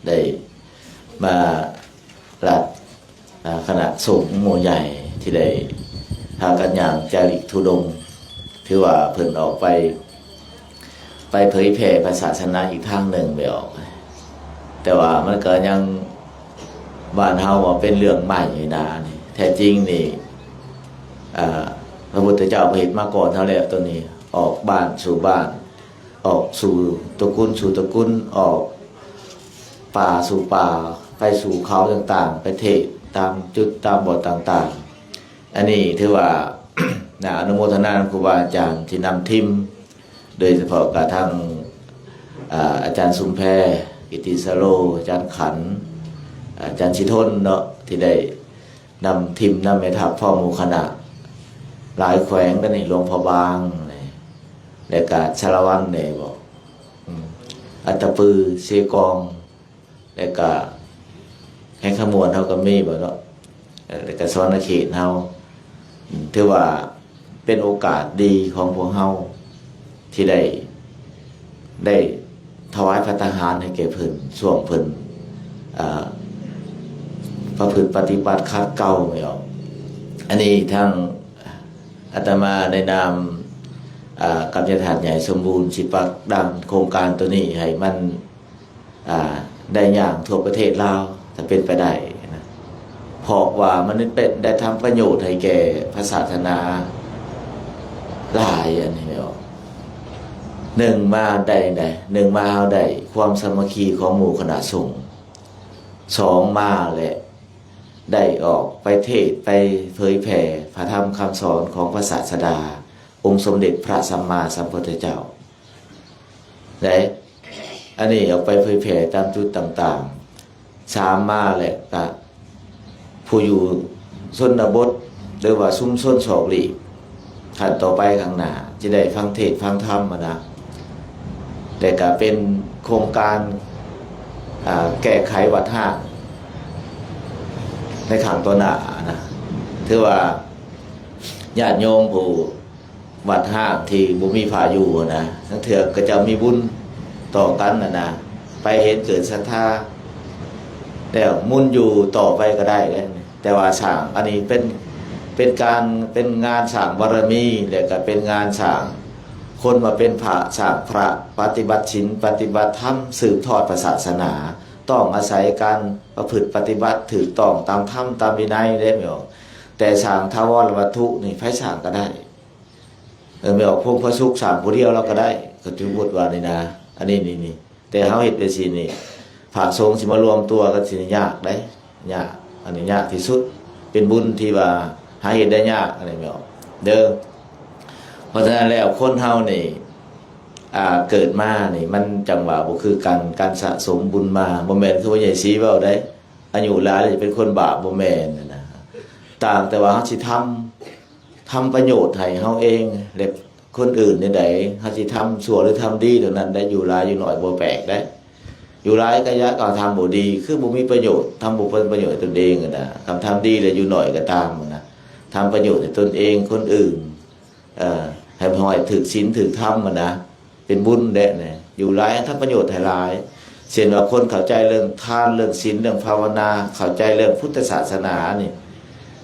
ໄດ້ມາລັດ ອາ ຄະນະສົງໝູ່ໃຫຍ່ທີ່ໄດ້ພາກັນຍ່າງຈາລິກທຸດົງ ຖືວ່າເພິ່ນອອກໄປ ໄປເຜີຍແຜ່ພະສາສະໜາອີກທາງໜຶ່ງແມ່ນບໍ່. ແຕ່ວ່າມັນກໍຍັງ ບ້ານເຮົາວ່າເປັນເລື່ອງໃໝ່ນີ້ນາ ນີ້ ແທ້ຈິງນີ້ ອາ ພະພຸດທະເຈົ້າເພິ່ນເຮັດມາກ່ອນເຮົາແລ້ວ ໂຕນີ້ ອອກບ້ານສູ່ບ້ານ ອອກສູ່ຕະກຸນສູ່ຕະກຸນ ອອກປ່າສູ່ປ່າ ໄປສູ່ເຂົາຕ່າງໆ ໄປເທດຕາມຈຸດຕາມບ່ອນຕ່າງໆ. ອັນນີ້ຖືວ່າ ໜ້າອະນຸໂມທະນານຳຄູບາອາຈານທີ່ນຳທີມ ໂດຍສະເພາະກະທັງ ອາ ອາຈານຊຸມແພ ກິດຕິສະໂລ, ອາຈານຂັນ, ອາຈານສີທົນເນາະ ທີ່ໄດ້ນຳທີມນຳແມ່ທັບພ້ອມໝູ່ຄະນະ ຫຼາຍແຂວງ ກໍນີ້ ຫຼວງພະບາງ ແລະກະສາລະວັນແດ່ບໍ ອືມ ອັດຕະປື ເຊກອງ ແລະກະແຂວງຄຳມ່ວນເຮົາກໍມີບໍເນາະ ເອີ ແລະກະສະຫວັນນະເຂດເຮົາ ອືມ ຖືວ່າເປັນໂອກາດດີຂອງພວກເຮົາ ທີ່ໄດ້ ໄດ້ຖວາຍພັດຕາຫານໃຫ້ແກ່ເພິ່ນ ຊ່ວງເພິ່ນ ອາ ປະພຶດປະຕິບັດຂັດເກົາແມ່ນບໍ່. ອັນນີ້ທາງອາດຕະມາໃນນາມ ອາ ກັບຍານທາດໃຫຍ່ສົມບູນ ຊິຜັກດັນໂຄງການໂຕນີ້ໃຫ້ມັນ ອາ ໄດ້ຍ່າງທົ່ວປະເທດລາວ ຖ້າເປັນໄປໄດ້ນະ ເພາະວ່າມັນເປັນ ໄດ້ທຳປະໂຫຍດໃຫ້ແກ່ພະສາສະໜາຫຼາຍ ອັນນີ້ແມ່ນບໍ່. ໜຶ່ງມາໄດ້ໃດ ໜຶ່ງມາເຮົາໄດ້ຄວາມສາມັກຄີຂອງໝູ່ຄະນະສົງ, ສອງມາແລ້ວ ໄດ້ອອກໄປເທດ ໄປເຜີຍແຜ່ພະທຳຄຳສອນຂອງພະສາສະດາ ອົງສົມເດັດພະສຳມາສຳພຸດທະເຈົ້າ ໄດ້ ອັນນີ້ອອກໄປເຜີຍແຜ່ຕາມຈຸດຕ່າງໆ. ສາມມາແລ້ວກະ ຜູ້ຢູ່ຊົນນະບົດ ຫຼືວ່າຊຸມຊົນສອກຫຼີກ ຂັ້ນຕໍ່ໄປຂ້າງໜ້າ ຈະໄດ້ຟັງເທດຟັງທຳຫັ້ນນະ ແລະກະເປັນໂຄງການ ອາ ແກ້ໄຂວັດຮ້າງໃນຄັ້ງຕໍ່ໜ້ານະ. ຖືວ່າຍາດໂຍມຜູ້ ວັດຮ້າງທີ່ບໍ່ມີພະຢູ່ນະ ລາງເທື່ອເຂົາເຈົ້າມີບຸນຕໍ່ກັນຫັ້ນນະ ໄປເຫັນເກີດສັດທາ ແລ້ວໝູນຢູ່ຕໍ່ໄປກໍໄດ້ເດ້. ແຕ່ວ່າສ້າງ ອັນນີ້ເປັນ ເປັນການ ເປັນງານສ້າງບາລະມີ ແລ້ວກໍເປັນງານສ້າງຄົນມາເປັນພະ ສ້າງພະ ປະຕິບັດສິນ ປະຕິບັດທຳ ສືບທອດພະສາສະໜາ ຕ້ອງອາໄສການປະພຶດປະຕິບັດຖືກຕ້ອງຕາມທຳຕາມວິໄນເດ້ແມ່ນບໍ່. ແຕ່ສ້າງຖາວອນວັດຖຸນີ້ໃຜສ້າງກໍໄດ້. ເອີ ແມ່ນອອກ ພົງພະສຸກສ້າງຜູ້ດຽວລາວກໍໄດ້ ກໍສົມມຸດວ່ານີ້ນະ ອັນນີ້ນີ້ ແຕ່ເຮົາເຮັດໄປຊີ້ນີ້ ພະສົງຊິມາລວມຕົວກັນຊິຍາກເດ້ ຍາກ ອັນນີ້ຍາກທີ່ສຸດ ເປັນບຸນທີ່ວ່າຫາເຮັດໄດ້ຍາກ ອັນນີ້ແມ່ນອອກເດີ. ເພາະສະນັ້ນແລ້ວ ຄົນເຮົານີ້ ອາ ເກີດມານີ້ ມັນຈັງຫວະບໍ່ຄືກັນ ການສະສົມບຸນມາ ບໍ່ແມ່ນຄືພໍ່ໃຫຍ່ສີເວົ້າໄດ໋ ອາຍຸຫຼາຍແລ້ວຈະເປັນຄົນບາບ ບໍ່ແມ່ນນະ ຕ່າງແຕ່ວ່າເຮົາຊິທຳ ທຳປະໂຫຍດໃຫ້ເຮົາເອງ ແລະ ຄົນອື່ນແນວໃດ ເຮົາຊິທຳຊົ່ວ ຫຼື ທຳດີເທົ່ານັ້ນໄດ໋. ຢູ່ຫຼາຍຢູ່ໜ້ອຍບໍ່ແປກໄດ໋ ຢູ່ຫຼາຍກໍຢ່າ ກໍທຳບໍ່ດີ ຄືບໍ່ມີປະໂຫຍດ ທຳບໍ່ເປັນປະໂຫຍດໃຫ້ຕົນເອງຫັ້ນນະ. ຄັນທຳດີແລ້ວ ຢູ່ໜ້ອຍກໍຕາມຫັ້ນນະ ທຳປະໂຫຍດໃຫ້ຕົນເອງ ຄົນອື່ນ ເອີ ໃຫ້ ໃຫ້ຖືກສິນຖືກທຳຫັ້ນນະ ເປັນບຸນແດ່ແນ່ ຢູ່ຫຼາຍທຳປະໂຫຍດໃຫ້ຫຼາຍ. ເຊັ່ນວ່າຄົນເຂົ້າໃຈເລື່ອງທານ ເລື່ອງສິນ ເລື່ອງພາວະນາ ເຂົ້າໃຈເລື່ອງພຸດທະສາສະໜານີ້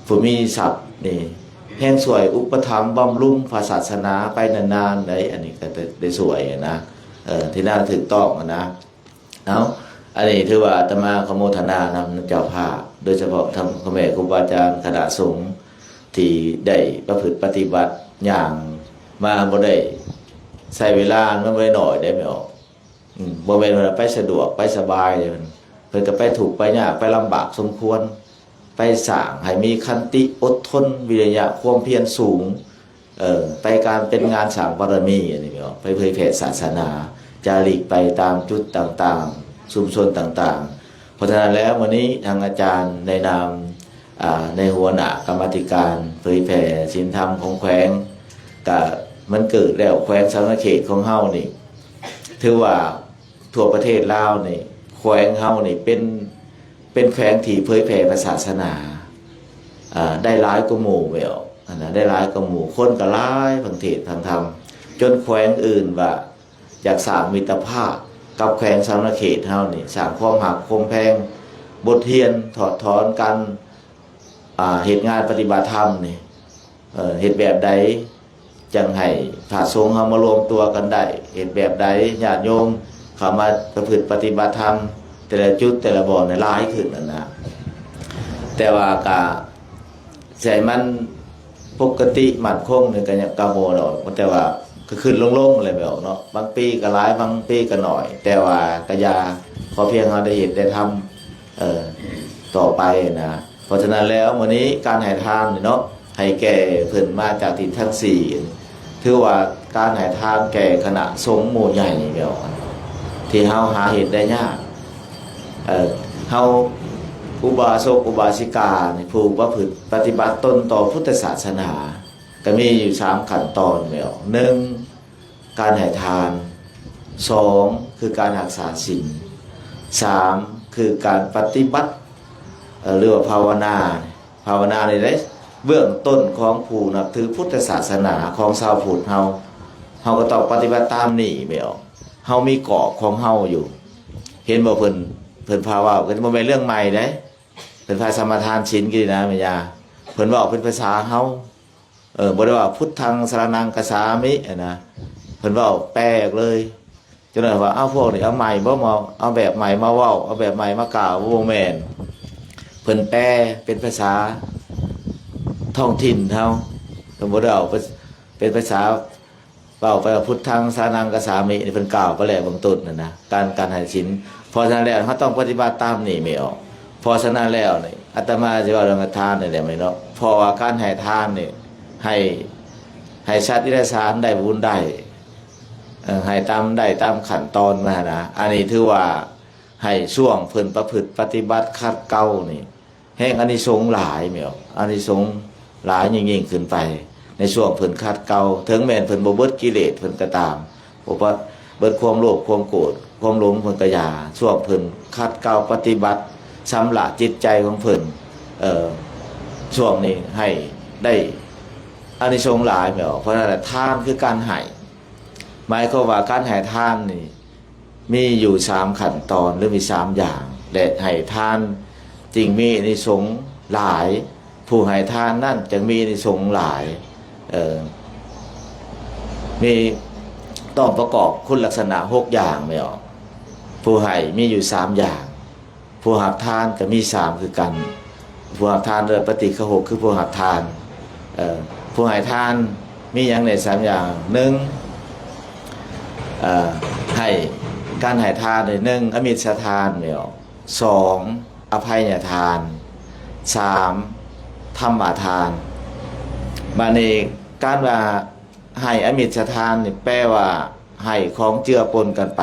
ຜູ້ມີຊັບນີ້ແຮ່ງຊ່ວຍອຸປະຖຳບຳລຸງພະສາສະໜາໄປນານໆໄດ໋ ອັນນີ້ກໍໄດ້ ໄດ້ຊ່ວຍນະ ເອີ ທີ່ໜ້າຖືກຕ້ອງນະ. ເອົາ ອັນນີ້ຖືວ່າອາດຕະມາຂໍໂມທະນານຳເຈົ້າພາບ ໂດຍສະເພາະທັງພໍ່ແມ່ຄູບາອາຈານຄະນະສົງ ທີ່ໄດ້ປະພຶດປະຕິບັດ ຍ່າງມາບໍ່ໄດ້ໃຊ້ເວລາ ມັນບໍ່ໄດ້ໜ້ອຍເດ້ແມ່ນບໍ່. ອືມ ບໍ່ແມ່ນວ່າໄປສະດວກໄປສະບາຍເດ້ ເພິ່ນກໍໄປທຸກໄປຍາກໄປລຳບາກສົມຄວນ ໄປສ້າງໃຫ້ມີຂັນຕິ ອົດທົນ ວິລິຍະ ຄວາມພຽນສູງ ເອີ ໄປການເປັນງານສ້າງບາລະມີ ອັນນີ້ແມ່ນບໍ່ ໄປເຜີຍແຜ່ສາສະໜາ ຈາລິກໄປຕາມຈຸດຕ່າງໆ ຊຸມຊົນຕ່າງໆ. ເພາະສະນັ້ນແລ້ວ ມື້ນີ້ທາງອາຈານໃນນາມ ອາ ໃນຫົວໜ້າກຳມາທິການເຜີຍແຜ່ສິນທຳຂອງແຂວງ ກະມັນເກີດແລ້ວ ແຂວງສະຫວັນນະເຂດຂອງເຮົານີ້ ຖືວ່າທົ່ວປະເທດລາວນີ້ ແຂວງເຮົານີ້ເປັນ ເປັນແຂວງທີ່ເຜີຍແຜ່ພະສາສະໜາ ອາ ໄດ້ຫຼາຍກວ່າໝູ່ແມ່ນບໍ່ ອັນນະ ໄດ້ຫຼາຍກວ່າໝູ່ ຄົນກໍຫຼາຍຟັງເທດຟັງທຳ ຈົນແຂວງອື່ນວ່າຢາກສ້າງມິດຕະພາບ ກັບແຂວງສະຫວັນນະເຂດເຮົານີ້ ສ້າງຄວາມຮັກຄວາມແພງ, ບົດຮຽນຖອດຖອນການ ອ່າ ເຮັດງານປະຕິບັດທຳນີ້ ເອີ ເຮັດແບບໃດຈັ່ງໃຫ້ພະສົງເຮົາມາລວມຕົວກັນໄດ້? ເຮັດແບບໃດຍາດໂຍມເຂົ້າມາປະພຶດປະຕິບັດທຳແຕ່ລະຈຸດແຕ່ລະບ່ອນໃຫ້ຫຼາຍຂຶ້ນຫັ້ນນະ? ແຕ່ວ່າກະ ໃຫ້ມັນປົກກະຕິໝັ້ນຄົງນີ້ກະຍັງກະບໍ່ດອກ, ແຕ່ວ່າກະຂຶ້ນລົງໆແຫຼະແມ່ນເນາະ, ບາງປີກະຫຼາຍ ບາງປີກະໜ້ອຍ, ແຕ່ວ່າກະຢ່າ, ຂໍພຽງເຮົາໄດ້ເຮັດໄດ້ທຳ ເອີ ຕໍ່ໄປນະ. ເພາະສະນັ້ນແລ້ວ ມື້ນີ້ການໃຫ້ທານນີ້ເນາະ ໃຫ້ແກ່ເພິ່ນມາຈາກທິດທັງສີ່ ຖືວ່າການໃຫ້ທານແກ່ຄະນະສົງໝູ່ໃຫຍ່ແລ້ວ ທີ່ເຮົາຫາເຮັດໄດ້ຍາກ. ເອີ ເຮົາອຸບາສົກອຸບາສິການີ້ ຜູ້ປະພຶດປະຕິບັດຕົນຕໍ່ພຸດທະສາສະໜາ ກະມີຢູ່ສາມຂັ້ນຕອນແລ້ວ. ໜຶ່ງ ການໃຫ້ທານ, ສອງ ຄືການຮັກສາສິນ, ສາມ ຄືການປະຕິບັດ ເອີ ຫຼືວ່າພາວະນາ. ພາວະນານີ້ເດ້ ເບື້ອງຕົ້ນຂອງຜູ້ນັບຖືພຸດທະສາສະໜາຂອງຊາວພຸດເຮົາ, ເຮົາກໍຕ້ອງປະຕິບັດຕາມນີ້ແມ່ນບໍ່? ເຮົາມີກອບຂອງເຮົາຢູ່. ເຫັນບໍ່ ເພິ່ນ ເພິ່ນພາເວົ້າກັນ ບໍ່ແມ່ນເລື່ອງໃໝ່ເດ້, ເພິ່ນພາສະມາທານສິນກີ້ນະແມ່ຍ່າ, ເພິ່ນເວົ້າເປັນພາສາເຮົາ. ເອີ ບໍ່ໄດ້ວ່າ ພຸດທັງສະລະນັງກະສາມິ ຫັ້ນນະ, ເພິ່ນເວົ້າແປອອກເລີຍ. ຈັກໜ້ອຍວ່າ ເອົ້າ ພວກນີ້ເອົາໃໝ່ບໍ່ ມາ ເອົາແບບໃໝ່ມາເວົ້າ ເອົາແບບໃໝ່ມາກ່າວ. ບໍ່ແມ່ນ, ເພິ່ນແປເປັນພາສາທ້ອງຖິ່ນເຮົາ, ເພິ່ນບໍ່ໄດ້ເອົາ ເປັນພາສາ ເວົ້າໄປວ່າ ພຸດທັງສະລະນັງກະສາມິ ນີ້ເພິ່ນກ່າວໄປແລ້ວເບື້ອງຕົ້ນຫັ້ນນະ ການ ການໃຫ້ສິນ. ເພາະສະນັ້ນແລ້ວ ເຮົາຕ້ອງປະຕິບັດຕາມນີ້ແມ່ນບໍ່? ເພາະສະນັ້ນແລ້ວນີ້ ອາດຕະມາຊິເວົ້າເລື່ອງທານນີ້ແຫຼະແມ່ນເນາະ, ເພາະວ່າການໃຫ້ທານນີ້ ໃຫ້ ໃຫ້ສັດເດຍລະສານໄດ້ບຸນໄດ້ ເອີ ໃຫ້ຕາມ ໄດ້ຕາມຂັ້ນຕອນມັນຫັ້ນນະ. ອັນນີ້ຖືວ່າໃຫ້ຊ່ວງເພິ່ນປະພຶດປະຕິບັດຂັດເກົານີ້ ແຮ່ງອານິສົງຫຼາຍແມ່ນບໍ່? ອານິສົງຫຼາຍຍິ່ງໆຂຶ້ນໄປ ໃນຊ່ວງເພິ່ນຂັດເກົາ, ເຖິງແມ່ນເພິ່ນບໍ່ເບິດກິເລດເພິ່ນກໍຕາມ, ບໍ່ປະ ເບິດຄວາມໂລບ ຄວາມໂກດ ຄວາມຫຼົງເພິ່ນກໍຢ່າ, ຊ່ວງເພິ່ນຂັດເກົາປະຕິບັດ ຊຳລະຈິດໃຈຂອງເພິ່ນ, ເອີ ຊ່ວງນີ້ໃຫ້ໄດ້ອານິສົງຫຼາຍແມ່ນບໍ່? ເພາະນັ້ນແຫຼະ ທານຄືການໃຫ້, ໝາຍຄວາມວ່າການໃຫ້ທານນີ້ ມີຢູ່ສາມຂັ້ນຕອນ ຫຼື ມີສາມຢ່າງ ແລະ ໃຫ້ທານຈຶ່ງມີອານິສົງຫຼາຍ, ຜູ້ໃຫ້ທານນັ້ນຈຶ່ງມີອານິສົງຫຼາຍ, ເອີ ມີ ຕ້ອງປະກອບຄຸນລັກສະນະຫົກຢ່າງແມ່ນບໍ່? ຜູ້ໃຫ້ມີຢູ່ສາມຢ່າງ, ຜູ້ຮັບທານກໍມີສາມຄືກັນ, ຜູ້ຮັບທານໂດຍປະຕິຄະຫົກ ຄືຜູ້ຮັບທານ, ເອີ ຜູ້ໃຫ້ທານມີຫຍັງແດ່ສາມຢ່າງ? ໜຶ່ງ ເອີ ໃຫ້ ການໃຫ້ທານນີ້ ໜຶ່ງ ອະມິດສະທານແມ່ນບໍ່? ສອງ ອະໄພຍະທານ, ສາມ ທຳມະທານ. ບາດນີ້ການວ່າໃຫ້ອະມິດສະທານນີ້ ແປວ່າໃຫ້ຂອງເຈືອປົນກັນໄປ.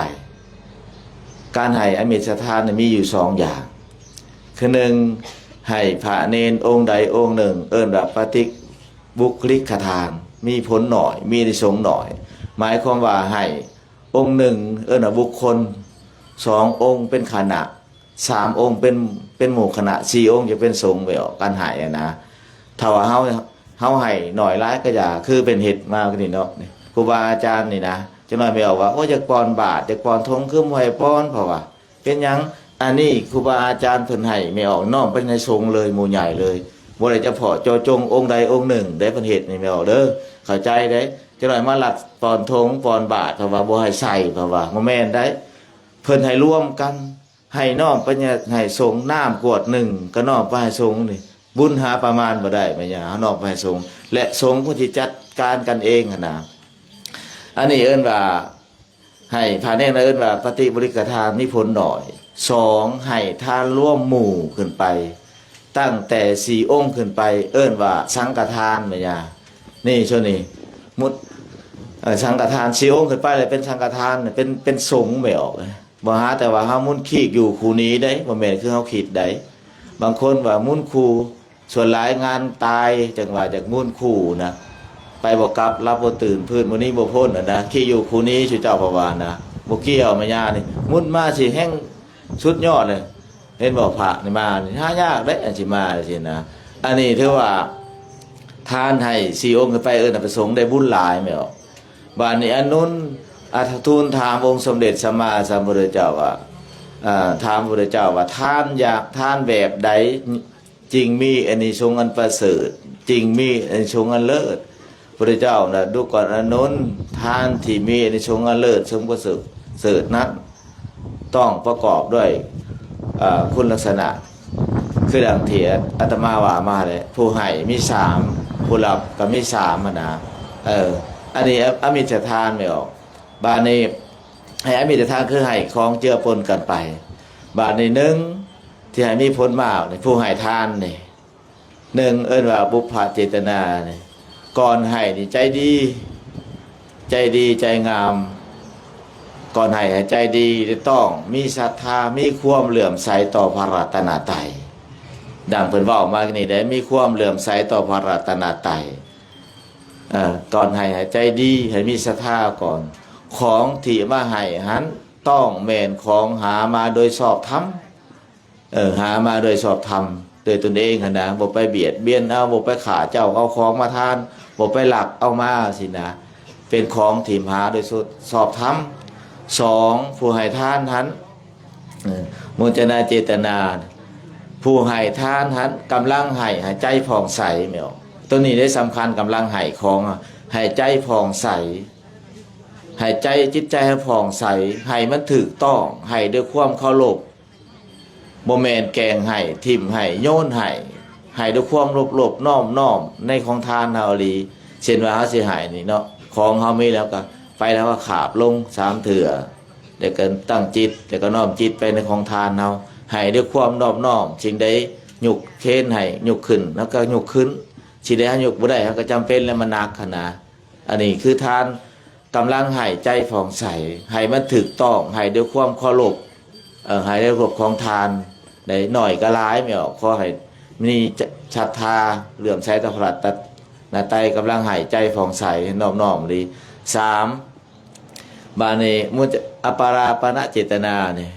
ການໃຫ້ອະມິດສະທານນີ້ມີຢູ່ສອງຢ່າງ, ຄື ໜຶ່ງ ໃຫ້ພະເນນອົງໃດອົງໜຶ່ງ ເອີ້ນວ່າປະຕິບຸກຄະລິກຂະທານ ມີຜົນໜ້ອຍ ມີອານິສົງໜ້ອຍ, ໝາຍຄວາມວ່າໃຫ້ອົງໜຶ່ງ ເອີ້ນວ່າບຸກຄົນ, ສອງອົງເປັນຄະນະ, ສາມອົງເປັນ ເປັນໝູ່ຄະນະ, ສີ່ອົງຈະເປັນສົງແມ່ນບໍ່? ການໃຫ້ຫັ້ນນະ ຖ້າວ່າເຮົາ ເຮົາໃຫ້ໜ້ອຍຫຼາຍກໍຢ່າ, ຄືເພິ່ນເຮັດມານີ້ເນາະ, ຄູບາອາຈານນີ້ນະ ຈັກໜ້ອຍແມ່ອອກວ່າ ໂອ້ຍ ຢາກປ່ອນບາດ ຢາກປ່ອນຖົງຄືບໍ່ໃຫ້ປ່ອນ ເພາະວ່າ ເປັນຫຍັງ? ອັນນີ້ຄູບາອາຈານເພິ່ນໃຫ້ແມ່ອອກນ້ອມໄປໃນສົງເລີຍ ໝູ່ໃຫຍ່ເລີຍ, ບໍ່ໄດ້ຈະເພາະເຈາະຈົງອົງໃດອົງໜຶ່ງເດ້ ເພິ່ນເຮັດນີ້ແມ່ອອກເດີ, ເຂົ້າໃຈເດ້. ຈັກໜ້ອຍມາລັກປ່ອນຖົງປ່ອນບາດ ເພາະວ່າບໍ່ໃຫ້ໃສ່ ເພາະວ່າບໍ່ແມ່ນໄດ໋, ເພິ່ນໃຫ້ລວມກັນ ໃຫ້ນ້ອມໄປໃຫ້ສົງ, ນ້ຳກວດໜຶ່ງກໍນ້ອມໄປໃຫ້ສົງນີ້ ບຸນຫາປະມານບໍ່ໄດ້ ແມ່ນຫຍັງ ເຮົານ້ອມໄປໃຫ້ສົງ ແລະ ສົງເພິ່ນຊິຈັດການກັນເອງຫັ້ນນະ. ອັນນີ້ເອີ້ນວ່າ ໃຫ້ ພະເນນເອີ້ນວ່າປະຕິບໍລິກະທານ ມີຜົນໜ້ອຍ. ສອງ ໃຫ້ທານລວມໝູ່ຂຶ້ນໄປ ຕັ້ງແຕ່ສີ່ອົງຂຶ້ນໄປ ເອີ້ນວ່າສັງຄະທານ ແມ່ນຫຍັງ ນີ້ ໂຊນີ້ ໝູ່ ເອີ ສັງຄະທານ ສີ່ອົງຂຶ້ນໄປແລ້ວເປັນສັງຄະທານ ເປັນ ເປັນສົງແມ່ນບໍ່? ບໍ່ຫາແຕ່ວ່າເຮົາໝູນຄີກຢູ່ຄູ່ໜີໄດ໋, ບໍ່ແມ່ນຄືເຮົາຄິດໄດ໋. ບາງຄົນວ່າໝູນຄູ່, ສ່ວນຫຼາຍງານຕາຍຈັ່ງວ່າຈາກໝູນຄູ່ນະ, ໄປບໍ່ກັບ ຫຼັບບໍ່ຕື່ນ ພື້ນບໍ່ໜີບໍ່ພົ້ນນະ, ຄີກຢູ່ຄູ່ໜີ ຊຸເຈົ້າພະວ່ານະ, ບໍ່ກ່ຽວ. ແມ່ຍ່ານີ້ໝູນມາຊິແຮ່ງສຸດຍອດເລີຍ, ເຫັນບໍ່? ພະນີ້ມານີ້ຫາຍາກເດ້ ອັນຊິມາຈັ່ງຊີ້ນະ. ອັນນີ້ຖືວ່າທານໃຫ້ສີ່ອົງຂຶ້ນໄປ ເອີ້ນວ່າປະສົງໄດ້ບຸນຫຼາຍແມ່ນບໍ່? ບາດນີ້ອານຸນ ອາ ທູນຖາມອົງສົມເດັດສຳມາສຳພຸດທະເຈົ້າວ່າ ເອີ ຖາມພະພຸດທະເຈົ້າວ່າ ທານຢາກ ທານແບບໃດຈຶ່ງມີອານິສົງອັນປະເສີດ ຈຶ່ງມີອານິສົງອັນເລີດ? ພະພຸດທະເຈົ້ານະ ດູກ່ອນອານົນ ທານທີ່ມີອານິສົງອັນເລີດ ສົງປະເສີດ ເສີດນັ້ນ ຕ້ອງປະກອບດ້ວຍ ເອີ ຄຸນລັກສະນະ ຄືດັ່ງທີ່ອາ ອາດຕະມາວ່າມາແຫຼະ ຜູ້ໃຫ້ມີສາມ ຜູ້ຮັບກໍມີສາມຫັ້ນນະ. ເອີ ອັນນີ້ອະ ອະມິດສະທານແມ່ນບໍ່? ບາດນີ້ ໃຫ້ອະມິດສະທານຄືໃຫ້ຂອງເຈືອປົນກັນໄປ. ບາດນີ້ໜຶ່ງ ທີ່ໃຫ້ມີຜົນມາກນີ້ ຜູ້ໃຫ້ທານນີ້ ໜຶ່ງ ເອີ້ນວ່າບຸບພະເຈດຕະນານີ້ ກ່ອນໃຫ້ນີ້ໃຈດີ ໃຈດີໃຈງາມ. ກ່ອນໃຫ້ໃຫ້ໃຈດີ ຕ້ອງມີສັດທາ ມີຄວາມເຫຼື້ອມໃສຕໍ່ພະລັດຕະນະໄຕ. ດັ່ງເພິ່ນເວົ້າມານີ້ໄດ໋ ມີຄວາມເຫຼື້ອມໃສຕໍ່ພະລັດຕະນະໄຕ. ເອີ ກ່ອນໃຫ້ໃຫ້ໃຈດີ ໃຫ້ມີສັດທາກ່ອນ. ຂອງທີ່ມາໃຫ້ຫັ້ນ ຕ້ອງແມ່ນຂອງຫາມາໂດຍຊອບທຳ. ເອີ ຫາມາໂດຍຊອບທຳ ໂດຍຕົນເອງຫັ້ນນະ ບໍ່ໄປບຽດບຽນເອົາ ບໍ່ໄປຂ້າເຈົ້າເອົາຂອງມາທານ ບໍ່ໄປລັກເອົາມາຊີ້ນະ ເປັນຂອງທີ່ຫາໂດຍຊອບທຳ. ສອງ ຜູ້ໃຫ້ທານຫັ້ນ ເອີ ມຸຈະນາເຈດຕະນາ ຜູ້ໃຫ້ທານຫັ້ນກຳລັງໃຫ້ ໃຫ້ໃຈຜ່ອງໃສແມ່ນບໍ່? ຕົວນີ້ໄດ້ສຳຄັນ ກຳລັງໃຫ້ຂອງ ໃຫ້ໃຈຜ່ອງໃສ ໃຫ້ໃຈ ຈິດໃຈໃຫ້ຜ່ອງໃສ ໃຫ້ມັນຖືກຕ້ອງ ໃຫ້ດ້ວຍຄວາມເຄົາລົບ. ບໍ່ແມ່ນແກງໃຫ້ ຖິ້ມໃຫ້ ໂຍນໃຫ້ ໃຫ້ດ້ວຍຄວາມລົບໆ ນ້ອມໆ ໃນຂອງທານເຮົາອີ່ຫຼີ. ເຊັ່ນວ່າເຮົາຊິໃຫ້ນີ້ເນາະ ຂອງເຮົາມີແລ້ວກໍໄປແລ້ວກໍຂາບລົງສາມເທື່ອ ແລ້ວກໍຕັ້ງຈິດ ແລ້ວກໍນ້ອມຈິດໄປໃນຂອງທານເຮົາ ໃຫ້ດ້ວຍຄວາມນອບນ້ອມ. ສິ່ງໃດຍົກເຄນໃຫ້ ຍົກຂຶ້ນ ເຮົາກໍຍົກຂຶ້ນ ສິ່ງໃດເຮົາຍົກບໍ່ໄດ້ ເຮົາກໍຈຳເປັນແລ້ວ ມັນໜັກຫັ້ນນະ. ອັນນີ້ຄືທານ ກຳລັງໃຫ້ໃຈຜ່ອງໃສ ໃຫ້ມັນຖືກຕ້ອງ ໃຫ້ດ້ວຍຄວາມເຄົາລົບ ເອີ ໃຫ້ດ້ວຍເຄົາລົບຂອງທ່ານ ໄດ້ໜ້ອຍກໍຫຼາຍແມ່ນບໍ່ ຂໍໃຫ້ມີສັດທາເຫຼື້ອມໃສຕໍ່ພະລັດຕະນະໄຕ ກຳລັງໃຫ້ໃຈຜ່ອງໃສ ນອບນ້ອມດີ. ສາມ ບາດນີ້ມຸຈະ ອະປາລາປະນະເຈດຕະນານີ້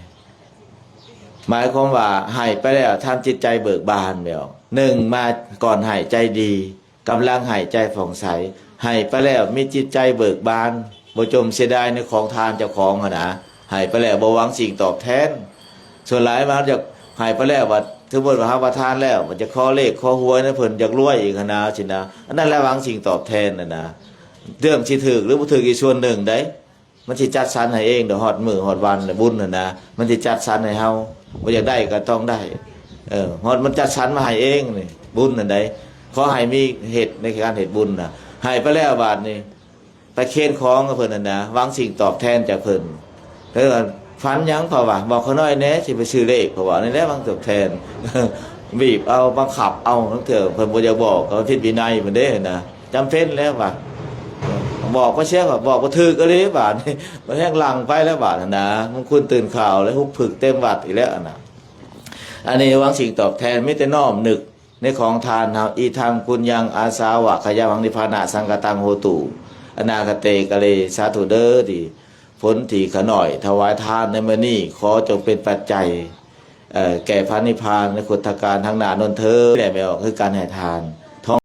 ໝາຍຄວາມວ່າໃຫ້ໄປແລ້ວທຳຈິດໃຈເບີກບານແມ່ນບໍ່ ໜຶ່ງ ມາກ່ອນໃຫ້ໃຈດີ ກຳລັງໃຫ້ໃຈຜ່ອງໃສ ໃຫ້ໄປແລ້ວມີຈິດໃຈເບີກບານ ບໍ່ຈົ່ມເສຍດາຍໃນຂອງທານເຈົ້າຂອງຫັ້ນນະ ໃຫ້ໄປແລ້ວບໍ່ຫວັງສິ່ງຕອບແທນ. ສ່ວນຫຼາຍມັນຢາກໃຫ້ໄປແລ້ວ ບັດສົມມຸດວ່າຮັບປະທານແລ້ວ ມັນຈະຂໍເລກຂໍຫວຍນຳເພິ່ນ ຢາກລວຍອີກຫັ້ນນະ ຊີ້ນະ ອັນນັ້ນແຫຼະຫວັງສິ່ງຕອບແທນຫັ້ນນະ. ເລື່ອງຊິຖືກຫຼືບໍ່ຖືກອີກສ່ວນໜຶ່ງໃດ໋ ມັນຊິຈັດສັນໃຫ້ເອງ ດອກຮອດມື້ຮອດວັນແຫຼະ ບຸນຫັ້ນນະ ມັນຊິຈັດສັນໃຫ້ເຮົາ ບໍ່ຢາກໄດ້ກໍຕ້ອງໄດ້. ເອີ ຮອດມັນຈັດສັນມາໃຫ້ເອງນີ້ ບຸນຫັ້ນໃດ໋ ຂໍໃຫ້ມີເຫດໃນການເຮັດບຸນນະ. ໃຫ້ໄປແລ້ວບາດນີ້ ໄປເຄນຂອງກັບເພິ່ນຫັ້ນນະ ຫວັງສິ່ງຕອບແທນຈາກເພິ່ນ. ເອີ ຝັນຫຍັງເຂົາວ່າ ບອກຂ້ານ້ອຍແດ່ ຊິໄປຊື້ເລກ ເຂົາວ່າ ນີ້ແຫຼະຫວັງຕອບແທນ ບີບເອົາ ບັງຄັບເອົາ. ລາງເທື່ອເພິ່ນບໍ່ຢາກບອກ ກໍຜິດວິໄນເພິ່ນເດ້ນະ ຈຳເປັນແລ້ວວ່າ ບອກໄປເສຍ ບອກບໍ່ຖືກອີ່ຫຼີບາດນີ້ ມັນແຮ່ງຫຼັ່ງໄປແລ້ວບາດຫັ້ນນະ. ມັນຄຸນຕື່ນຂ່າວແລ້ວ ຮຸກຜຶກເຕັມວັດອີກແລ້ວຫັ້ນນະ. ອັນນີ້ຫວັງສິ່ງຕອບແທນ ມີແຕ່ນ້ອມນຶກໃນຂອງທານເຮົາ. ອິທັງປຸນຍັງອາສາວະຂະຍາວັງນິບພານະສັງຄະຕັງໂຫຕຸ ອະນາຄະເຕກາເລ ສາທຸເດີ ທີ່ ຜົນທີ່ຂ້ານ້ອຍຖວາຍທານໃນມື້ນີ້ ຂໍຈົ່ງເປັນປັດໄຈ ເອີ ແກ່ພະນິບພານໃນຄຸດທະການທາງໜ້າໂນ້ນເທີ້ນ. ແລະແມ່ນວ່າຄືການໃຫ້ທານ